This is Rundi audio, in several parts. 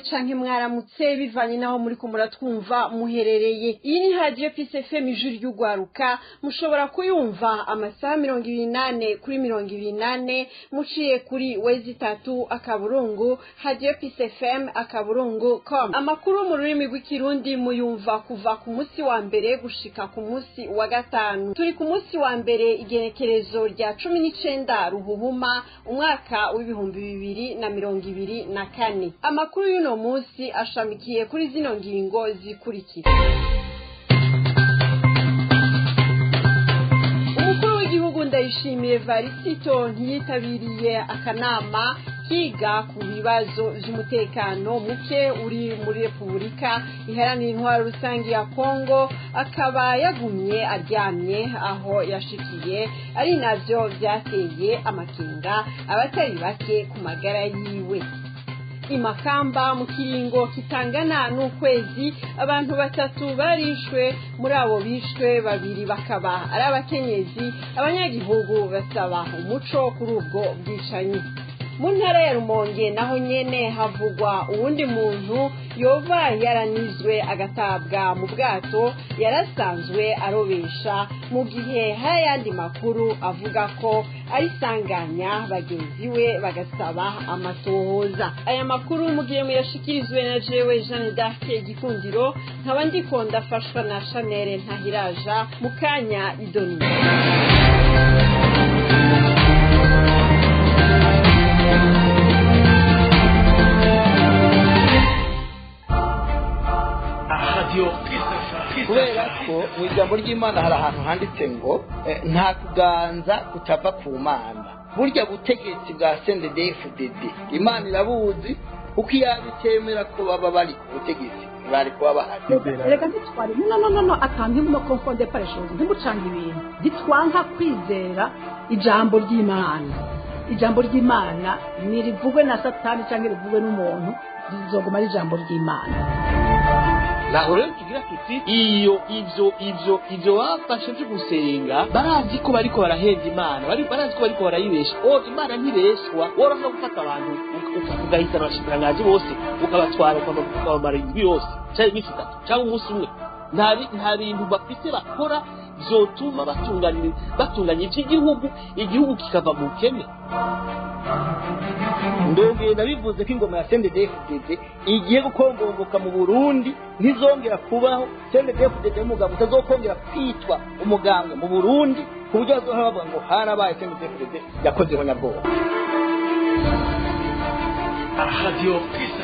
Canke mwaramutse, bivanye naho muri ko muratwumva muherereye. Iyi ni Radio Peace FM, ijwi ry'ugwaruka. Mushobora kuyumva amasaha 24/24 muciye kuri www.radiopeacefm.com. Amakuru mu rurimi rw'Ikirundi muyumva kuva ku munsi wa mbere gushika ku munsi wa gatanu. Turi ku munsi wa mbere, igenekerezo rya 19 Ruhuhuma, umwaka w'2024. Amakuru y'uno munsi ashamikiye kuri zino ngingo zikurikira: Umukuru w'igihugu Ndayishimiye Evariste ntiyitabiriye akanama kiga ku bibazo vy'umutekano muke uri muri Repubulika Iharanira Intwaro Rusange ya Kongo, akaba yagumye aryamye aho yashikiye, ari navyo vyateye amakenga abatari bake ku magara yiwe. Imakamba, mu kiringo kitangana n'ukwezi, abantu batatu barishwe. Muri abo bishwe, babiri bakaba ari abakenyezi. Abanyagihugu basaba umuco kuri ubwo bwicanyi. Mu ntara ya Rumonge naho nyene havugwa uwundi muntu yoba yaranizwe agatabwa mu bwato yarasanzwe arobesha, mu gihe hari ayandi makuru avuga ko ari sanganya, bagenzi we bagasaba amatohoza. Aya makuru mugiye muyashikirizwe na jewe Jeanne d'Arc Gikundiro, nkaba ndiko ndafashwa na Chanel Ntahiraja. Mu kanya idoni. Kubera ko mu ijambo ry'Imana hari ahantu handitse ngo nta kuganza kutava ku Mana. Burya butegetsi bwa CNDD-FDD Imana irabuzi, kuko iyaba itemera ko baba bari ku butegetsi bari kuba bahari. Reka ntitware, no, no, no, no, akantu ntimuno confondre par les choses, ntimucange ibintu. Ntitwanka kwizera ijambo ry'Imana. Ijambo ry'Imana ntirivugwe na Satani cyangwa rivugwe n'umuntu, rizoguma ari ijambo ry'Imana. Naho rero tugira tuti iyo ivyo bafashe vyo gusenga, barazi ko bariko barahenda Imana, barazi ko bariko barayibesha. O Imana ntibeshwa. Woroha gufata abantu ugahitana abashikiranganji bose, ukabatwara, ukabamara indwi yose canke iminsi 3 canke umunsi umwe. Nta bintu bafite bakora vyotuma batunganya ivy'igihugu, igihugu kikava mu bukene. Ndongeye nabivuze ko ingoma ya CNDD-FDD igiye gukongomboka mu Burundi, ntizongera kubaho. CNDD-FDD umugambwe utazokongera kwitwa umugambwe mu Burundi, ku buryo bazohora bavuga ngo harabaye CNDD-FDD yakozeho nyabwoba. Radio Peace.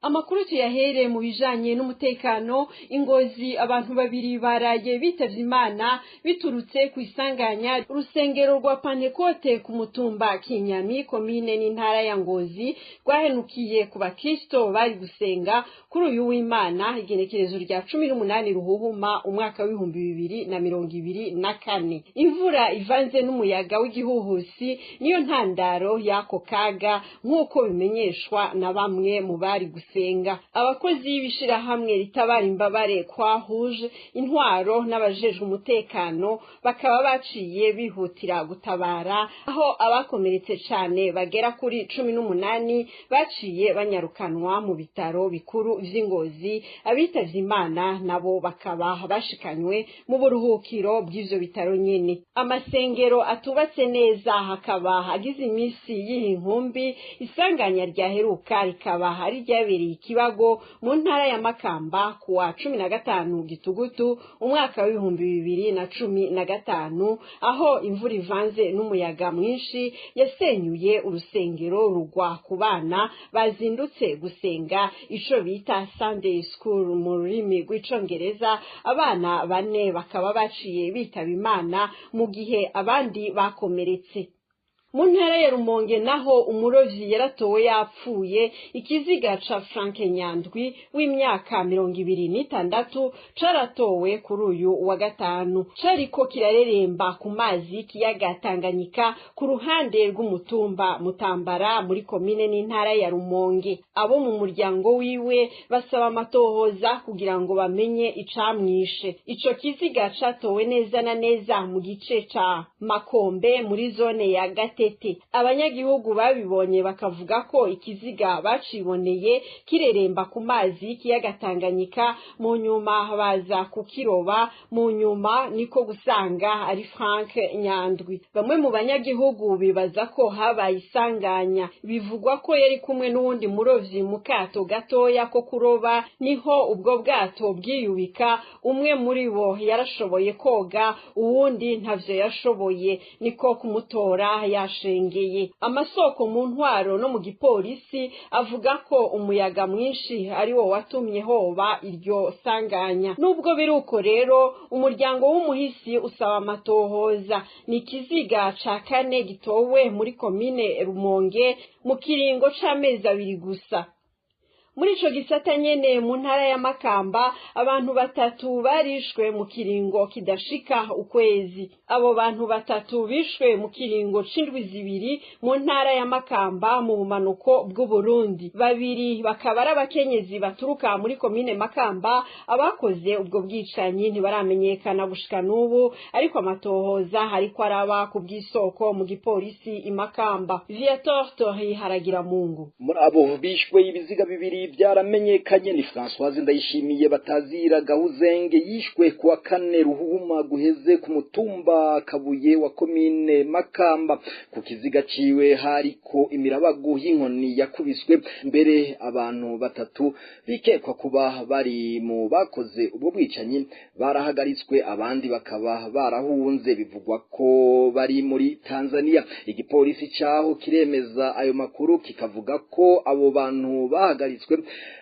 Amakuru tuyahere mu bijanye n'umutekano. Ingozi, abantu babiri baraye bitavye Imana biturutse ku isanganya. Urusengero rwa Pantekote ku mutumba Kinyami, komine n'intara ya Ngozi, rwahenukiye ku bakristo bari gusenga kuri uyu w'Imana, igenekerezo rya 18 Ruhuhuma, umwaka w'2024. Imvura ivanze n'umuyaga w'igihuhusi niyo ntandaro y'ako kaga, nk'uko bimenyeshwa na bamwe mu bari gusenga. Abakozi b'ishirahamwe ritabara imbabare kwa Rouge, intwaro n'abajejwe umutekano bakaba baciye bihutira gutabara, aho abakomeretse cane bagera kuri 18 baciye banyarukanwa mu bitaro bikuru vy'Ingozi. Abitavye Imana nabo bakaba bashikanywe mu buruhukiro bw'ivyo bitaro nyene. Amasengero atubatse neza hakaba agize imisi y'iyi nkumbi. Isanganya ryaheruka rikaba ari ryabereye Ikibago mu ntara ya Makamba kuwa 15 Gitugutu, umwaka w'2015, aho imvura ivanze n'umuyaga mwinshi yasenyuye urusengero rugwa ku bana bazindutse gusenga, ico bita Sunday school mu rurimi rw'Icongereza. Abana bane bakaba baciye bitaba Imana mu gihe abandi bakomeretse. Mu ntara ya Rumonge naho, umurovyi yaratowe yapfuye. Ikiziga ca Frank Nyandwi w'imyaka 26 caratowe kuri uyu wa gatanu, cariko kirareremba ku mazi y'ikiyaga Tanganyika ku ruhande rw'umutumba Mutambara muri komine n'intara ya Rumonge. Abo mu muryango wiwe basaba amatohoza kugira ngo bamenye icamwishe. Ico kiziga catowe neza na neza mu gice ca Makombe muri zone ya Gati. Gatete. Abanyagihugu babibonye bakavuga ko ikiziga baciboneye kireremba ku mazi y'ikiyaga Tanganyika, mu nyuma baza kukiroba, mu nyuma niko gusanga ari Frank Nyandwi. Bamwe mu banyagihugu bibaza ko habaye isanganya, bivugwa ko yari kumwe n'uwundi murovyi mu kato gatoya ko kuroba, niho ubwo bwato bwiyubika, umwe muri bo yarashoboye koga, uwundi ntavyo yashoboye, niko kumutora yashengeye. Amasoko mu ntwaro no mu gipolisi avuga ko umuyaga mwinshi ari wo watumye hoba iryo sanganya. Nubwo biruko rero, umuryango w'umuhisi usaba amatohoza. Ni ikiziga ca kane gitowe muri komine Rumonge mu kiringo c'amezi 2 gusa. Muri ico gisata nyene mu ntara ya Makamba, abantu batatu barishwe mu kiringo kidashika ukwezi. Abo bantu batatu bishwe mu kiringo c'indwi 2 mu ntara ya Makamba mu bumanuko bw'Uburundi. Babiri bakaba ari abakenyezi baturuka muri komine Makamba. Abakoze ubwo bwicanyi ntibaramenyekana gushika n'ubu, ariko amatohoza hariko araba ku bw'isoko mu gipolisi i Makamba. Viator Tori haragira mungu. Muri abo bishwe ibiziga bibiri byaramenyekanye ni Françoise Ndayishimiye batazira Gahuzenge yishwe kuwa kane Ruhuma guheze ku mutumba Kabuye wa komine Makamba. Ku kiziga ciwe hariko imirabagu y'inkoni yakubiswe, mbere abantu batatu bikekwa kuba bari mu bakoze ubwo bwicanyi barahagaritswe, abandi bakaba barahunze, bivugwa ko bari muri Tanzania. Igipolisi caho kiremeza ayo makuru kikavuga ko abo bantu bahagaritswe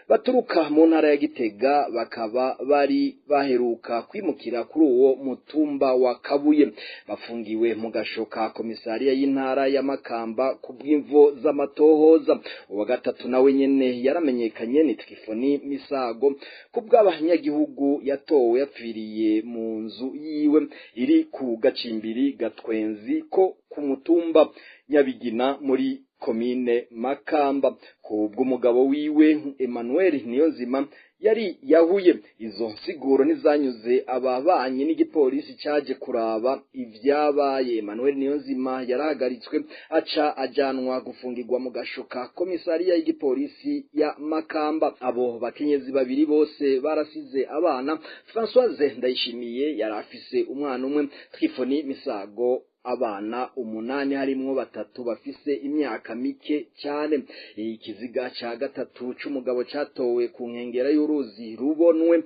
baturuka mu ntara ya Gitega, bakaba bari baheruka kwimukira kuri uwo mutumba wa Kabuye. Bafungiwe mu gasho ka komisariya y'intara ya Makamba ku bw'imvo z'amatohoza. Uwa gatatu nawe nyene yaramenyekanye ni Trifoni Misago, ku bw'abanyagihugu yatowe yapfiriye mu nzu yiwe iri ku gacimbiri Gatwenzi ko ku mutumba Nyabigina muri komine Makamba. Ku bw'umugabo wiwe Emmanuel Niyonzima yari yahuye. Izo nsiguro ntizanyuze ababanyi n'igipolisi cyaje kuraba ivyabaye. Emmanuel Niyonzima yarahagaritswe aca ajanwa gufungirwa mu gashoka komisariya y'igipolisi ya Makamba. Abo bakenyezi babiri bose barasize abana. Françoise Ndayishimiye yari afise umwana umwe, Trifoni Misago abana 8 harimwo batatu bafise imyaka mike cyane. Ikiziga ca gatatu c'umugabo catowe ku nkengera y'uruzi Rubonwe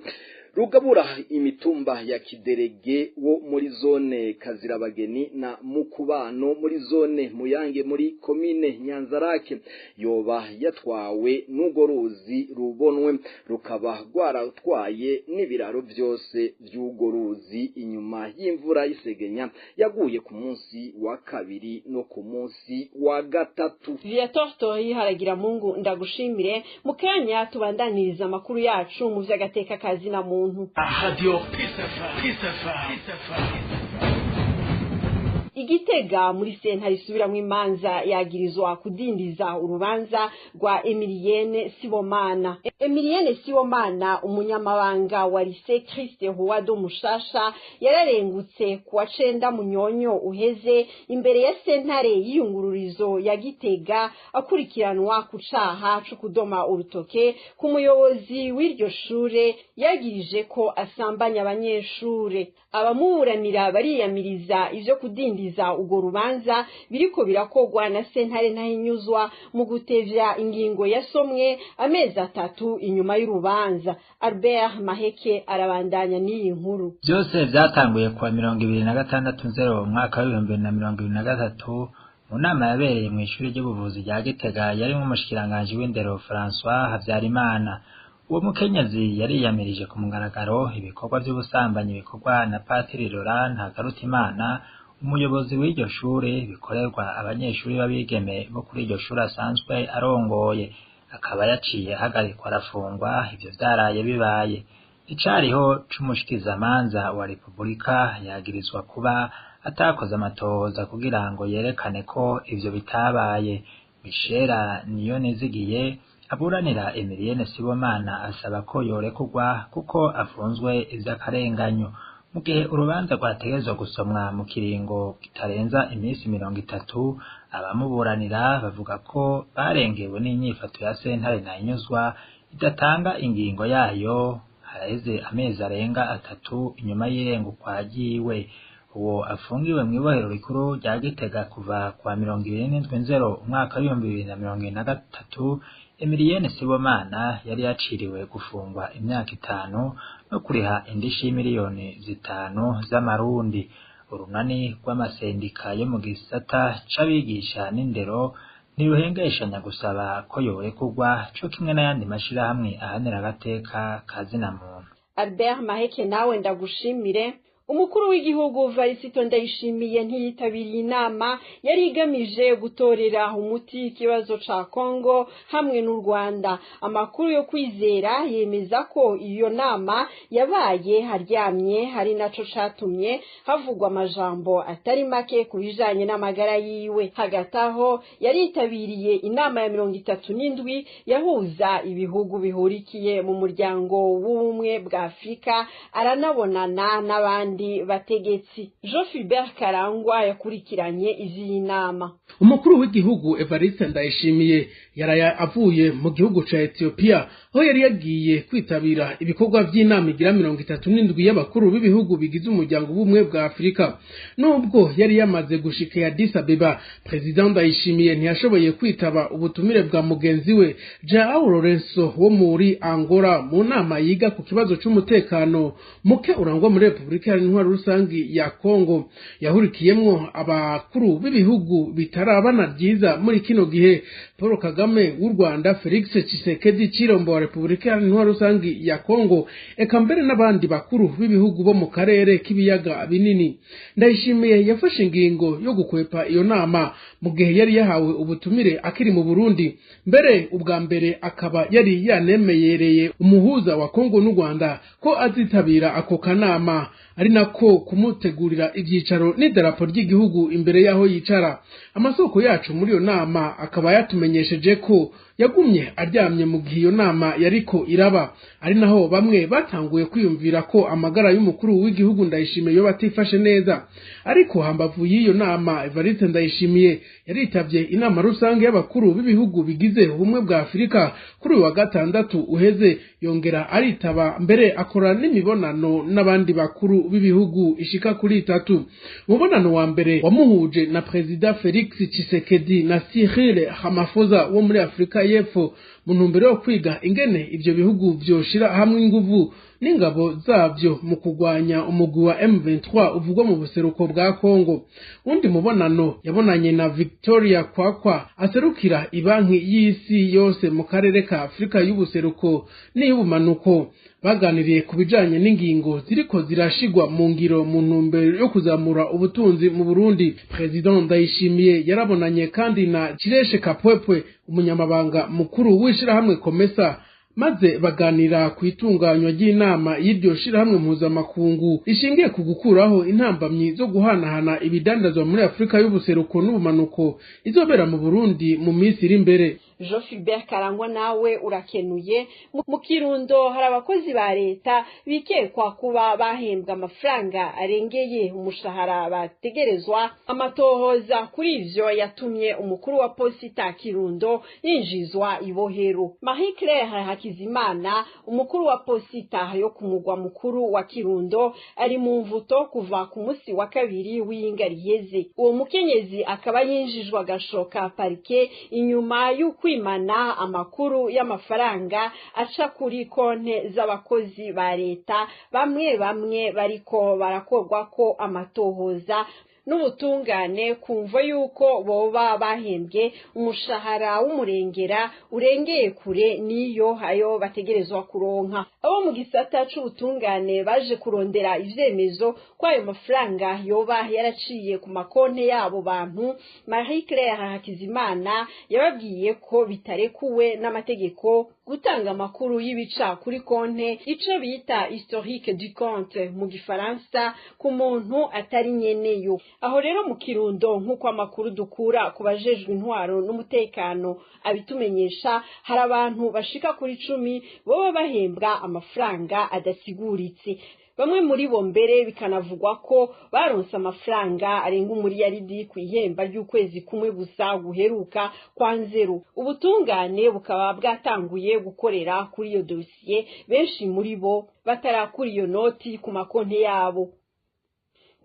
rugabura imitumba ya Kiderege wo muri zone Kazirabageni na Mukubano muri zone Muyange muri komine Nyanzarake, yoba yatwawe n'ugo ruzi Rubonwe, rukaba rwaratwaye n'ibiraro byose by'ugo ruzi inyuma y'imvura y'isegenya yaguye ku munsi wa kabiri no ku munsi wa gatatu. Viator Tori haragira mungu ndagushimire. Mukanya tubandaniriza amakuru yacu mu vy'agateka kazi na muntu. Radio Peace FM, Peace FM, Peace FM. Igitega muri sentare isubiramwo imanza yagirizwa kudindiza urubanza rwa Emilienne Sibomana. Emilienne Sibomana, umunyamabanga wa Lycée Christ Roi do Mushasha, yararengutse kuwa 9 Munyonyo uheze imbere ya sentare y'iyungururizo ya Gitega, akurikiranwa ku caha co kudoma urutoke ku muyobozi w'iryo shure yagirije ko asambanya abanyeshure. Abamuburanira bariyamiriza ivyo kudindiza ugo rubanza biriko birakogwa na sentare ntahinyuzwa mu gutevya ingingo yasomwe amezi 3 inyuma y'urubanza. Albert Maheke arabandanya n'iyi nkuru. Byose vyatanguye kuwa 26 nzero umwaka wa 2023 mu nama yabereye mu ishuri ry'ubuvuzi rya Gitega yarimwo umushikiranganji w'indero François Habyarimana. Uwo mukenyezi yariyamirije ku mugaragaro ibikorwa by'ubusambanyi bikorwa na Patiri Laurent Ntakarutimana, umuyobozi w'iryo shure, bikorerwa abanyeshuri b'abigeme bo kuri iryo shure asanzwe arongoye, akaba yaciye ahagarikwa arafungwa. Ivyo vyaraye bibaye. Icariho c'umushikizamanza wa Repubulika yagirizwa kuba atakoze amatohoza kugira ngo yerekane ko ivyo bitabaye. Michela Niyonizigiye aburanira Emilienne Sibomana asaba ko yorekurwa kuko afunzwe ivy'akarenganyo. Mu gihe urubanza rwategerezwa gusomwa mu kiringo kitarenza iminsi 30, abamuburanira bavuga ko barengewe n'inyifato ya sentare Ntahinyuzwa idatanga ingingo yayo. Haraheze amezi arenga 3 inyuma y'irengukwa ryiwe. Uwo afungiwe mw'ibohero rikuru rya Gitega kuva kwa 27 Nzero umwaka w'2023. Emilienne Sibomana yari yaciriwe gufungwa imyaka 5 no kuriha indishi y'imiliyoni 5 z'amarundi. Urunani rw'amasendika yo mu gisata c'abigisha n'indero ntiruhengeshanya gusaba ko yorekurwa, co kimwe n'ayandi mashirahamwe ahanira agateka ka zina muntu. Albert Maheke, nawe ndagushimire. Umukuru w'igihugu Varisito Ndayishimiye ntiyitabiriye inama yari igamije gutorera umuti ikibazo ca Kongo hamwe n'u Rwanda. Amakuru yo kwizera yemeza ko iyo nama yabaye haryamye, hari naco catumye havugwa amajambo atari make ku bijanye n'amagara yiwe. Hagati aho yaritabiriye inama ya 37 yahuza ibihugu bihurikiye mu muryango w'ubumwe bwa Afrika, aranabonana n'abandi bategetsi. Jean Philbert Karangwa yakurikiranye izi nama. Umukuru w'igihugu Evariste Ndayishimiye yaraye avuye mu gihugu ca Ethiopia, aho yari yagiye kwitabira ibikorwa vy'inama igira 37 y'abakuru b'ibihugu bigize umuryango w'ubumwe bwa Afrika. Nubwo yari yamaze gushika ya Addis Abeba, President Ndayishimiye ntiyashoboye kwitaba ubutumire bwa mugenzi we João Lourenço wo muri Angola mu nama yiga ku kibazo c'umutekano muke urangwa muri Republika Iharanira Rusangi ya Kongo, yahurikiyemwo abakuru b'ibihugu bitarabana ryiza muri kino gihe: Paul Kagame w'u Rwanda, Felix Tshisekedi Tshilombo wa Republika Iharanira Rusangi ya Kongo, eka mbere n'abandi bakuru b'ibihugu bo mu karere k'ibiyaga binini. Ndayishimiye yafashe ingingo yo gukwepa iyo nama mu gihe yari yahawe ubutumire akiri mu Burundi. Mbere ubwa mbere akaba yari yanemeyereye umuhuza wa Kongo n'u Rwanda ko azitabira ako kanama, ari nako kumutegurira ivyicaro n'idarapo ry'igihugu imbere yaho yicara. Amasoko yacu muri iyo nama akaba yatumenyesheje ko yagumye aryamye mu gihe iyo nama yariko iraba, ari naho bamwe batanguye kwiyumvira ko amagara y'umukuru w'igihugu Ndayishimiye yo batifashe neza. Ariko hambavu y'iyo nama, Evariste Ndayishimiye yaritavye inama rusange y'abakuru b'ibihugu bigize ubumwe bwa Afurika kuri uyu wa gatandatu uheze, yongera aritaba mbere akora n'imibonano n'abandi bakuru b'ibihugu ishika kuri 3. Umubonano wa mbere wamuhuje na Perezida Felix Tshisekedi na Cyril Ramaphosa wo muri Afurika y'Epfo, mu ntumbero yo kwiga ingene ivyo bihugu vyoshira hamwe inguvu n'ingabo zavyo mu kugwanya umugwi wa M23 uvugwa mu buseruko bwa Kongo. Undi mubonano yabonanye na Victoria Kwakwa aserukira ibanki y'isi yose mu karere ka Afrika y'ubuseruko n'iy'ubumanuko. Baganiriye ku bijanye n'ingingo ziriko zirashigwa mu ngiro mu ntumbero yo kuzamura ubutunzi mu Burundi. President Ndayishimiye yarabonanye kandi na Chireshe Kapwepwe, umunyamabanga mukuru w'ishirahamwe Komesa, maze baganira ku itunganywa ry'inama y'iryo shirahamwe mpuzamakungu rishingiye ku gukuraho intambamyi zo guhanahana ibidandazwa muri Afrika y'ubuseruko n'ubumanuko, izobera mu Burundi mu minsi iri imbere. Jean Philbert Karangwa, nawe urakenuye. Mu Kirundo hari abakozi ba leta bikekwa kuba bahembwa amafaranga arengeye umushahara bategerezwa. Amatohoza kuri ivyo yatumye umukuru wa posita Kirundo yinjizwa ibohero. Marie Claire Hakizimana, umukuru wa posita yo ku mugwa mukuru wa Kirundo, ari mu mvuto kuva ku musi wa kabiri w'iyinga riheze. Uwo mukenyezi akaba yinjijwe agashoka parike inyuma y'uko kwimana amakuru y'amafaranga aca kuri konte z'abakozi ba leta bamwe bamwe bariko barakorwa ko amatohoza n'ubutungane kumva yuko boba bahembwe umushahara w'umurengera urengeye kure niyo ayo bategerezwa kuronka. Abo mu gisata c'ubutungane baje kurondera ivyemezo ko ayo mafaranga yoba yaraciye ku makonte yabo bantu. Marie Claire Hakizimana yababwiye ko bitarekuwe n'amategeko gutanga amakuru y'ibica kuri konte, ico bita historique du compte mu gifaransa, ku muntu atari nyeneyo. Aho rero mu Kirundo, nk'uko amakuru dukura ku bajejwe intwaro n'umutekano abitumenyesha, hari abantu bashika kuri 10 boba bahembwa amafaranga adasiguritse. Bamwe muri bo mbere bikanavugwa ko baronse amafaranga arenga umuriyaridi ku ihemba ry'ukwezi kumwe gusa guheruka kwa Nzero. Ubutungane bukaba bwatanguye gukorera kuri iyo dosiye, benshi muri bo batarakura iyo noti ku makonti yabo.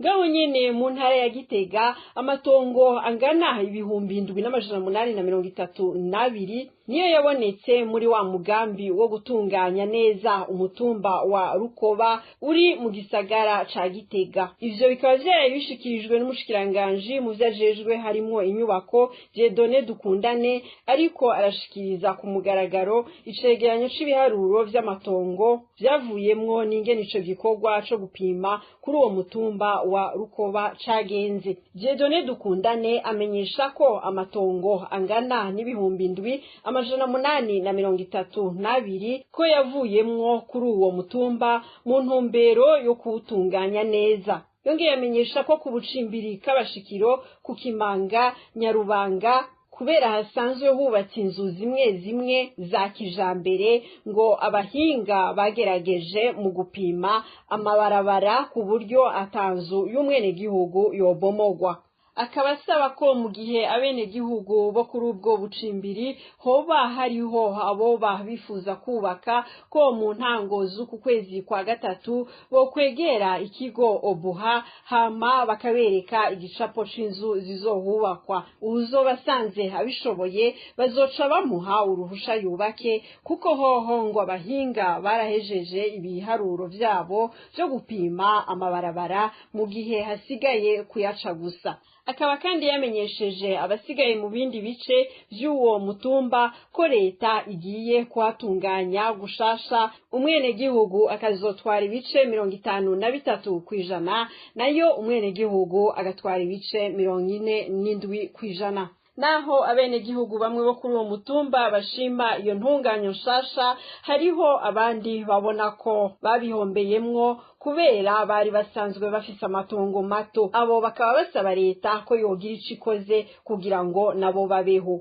Ngaho nyene mu ntara ya Gitega, amatongo angana 7832 niyo yabonetse muri wa mugambi wo gutunganya neza umutumba wa Rukoba uri mu gisagara ca Gitega. Ivyo bikaba vyaraye bishikirijwe n'umushikiranganji mu vyajejwe harimwo inyubako, Dieudonné Dukundane, ariko arashikiriza ku mugaragaro icegeranyo c'ibiharuro vy'amatongo vyavuyemwo n'ingene ico gikorwa co gupima kuri uwo mutumba wa Rukoba cagenze. Dieudonné Dukundane amenyesha ko amatongo angana n'7832 ko yavuyemwo kuri uwo mutumba mu ntumbero yo kuwutunganya neza. Yongeye amenyesha ko ku bucimbiri k'abashikiro ku Kimanga, Nyarubanga, kubera hasanzwe hubatse inzu zimwe zimwe za kijambere, ngo abahinga bagerageje mu gupima amabarabara ku buryo atanzu y'umwenegihugu yobomogwa. Akaba asaba ko mu gihe abenegihugu bo kuri ubwo bucimbiri hoba hariho aboba bifuza kubaka, ko mu ntango z'uku kwezi kwa gatatu bo kwegera ikigo Obuha, hama bakabereka igicapo c'inzu zizohubakwa. Uwuzoba asanze abishoboye bazoca bamuha uruhusha yubake, kuko hoho ngo abahinga barahejeje ibiharuro vyabo vyo gupima amabarabara, mu gihe hasigaye kuyaca gusa. Akaba kandi yamenyesheje abasigaye mu bindi bice vy'uwo mutumba ko leta igiye kuhatunganya gushasha, umwenegihugu akazotwara ibice 53%, nayo umwenegihugu agatwara ibice 47%. Naho abenegihugu bamwe bo kuri uwo mutumba bashima iyo ntunganyo nshasha, hariho abandi babona ko babihombeyemwo kubera bari basanzwe bafise amatongo mato. Abo bakaba basaba leta ko yogira ico ikoze kugira ngo nabo babeho.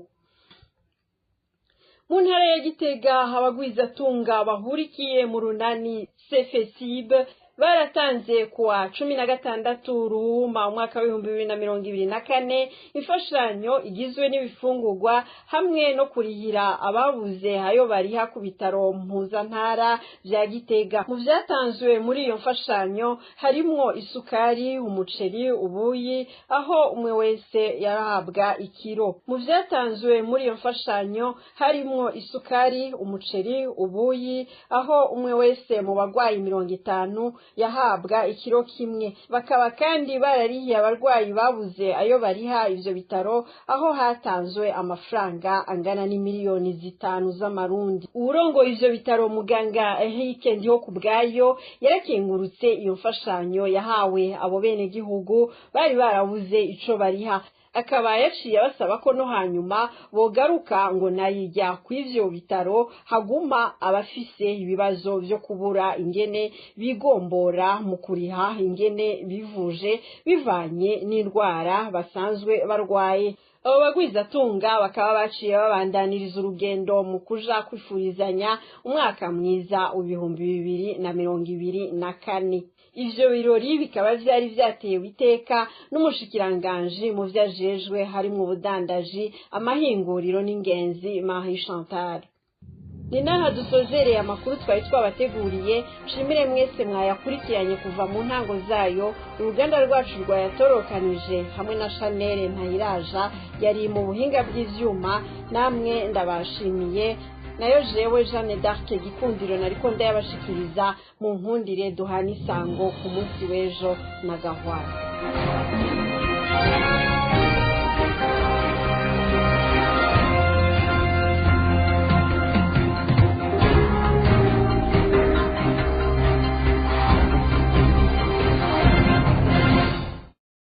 Mu ntara ya Gitega, abagwizatunga bahurikiye mu runani Cefesib baratanze kuwa 16 Ruhuma umwaka w'2024 imfashanyo igizwe n'ibifungurwa hamwe no kurihira ababuze ayo bariha ku bitaro mpuzantara vya Gitega. Mu vyatanzwe muri iyo mfashanyo harimwo isukari, umuceri, ubuyi, aho umwe wese yarahabwa ikiro. Mu vyatanzwe muri iyo mfashanyo harimwo isukari, umuceri, ubuyi, aho umwe wese mu bagwayi 50 yahabwa ikiro kimwe. Bakaba kandi bararihiye abarwayi babuze ayo bariha ivyo bitaro, aho hatanzwe amafaranga angana n'imiliyoni 5 z'amarundi. Uwurongoye ivyo bitaro, muganga Eric Ndiho kubwayo, yarakengurutse iyo mfashanyo yahawe abo bene gihugu bari barabuze ico bariha, akaba yaciye abasaba ko no hanyuma bogaruka, ngo nayijya kw'ivyo bitaro haguma abafise ibibazo vyo kubura ingene bigombora mu kuriha ingene bivuje bivanye n'indwara basanzwe barwaye. Abo bagwizatunga bakaba baciye babandaniriza urugendo mu kuja kwifurizanya umwaka mwiza w'2024. Ivyo birori bikaba vyari vyatewe iteka n'umushikiranganji mu vyajejwe harimwo ubudandaji, amahinguriro n'ingenzi, Marie Chantal. Ni naha dusozereye amakuru twari twabateguriye. Nshimire mwese mwayakurikiranye kuva mu ntango zayo, uruganda rwacu rwayatorokanije, hamwe na Chanel Ntayiraja yari mu buhinga bw'ivyuma. Namwe ndabashimiye. Nayo jewe Jeanne d'Arc Gikundiro nariko ndayabashikiriza, mu nkundire duhana isango ku munsi w'ejo na gahwana.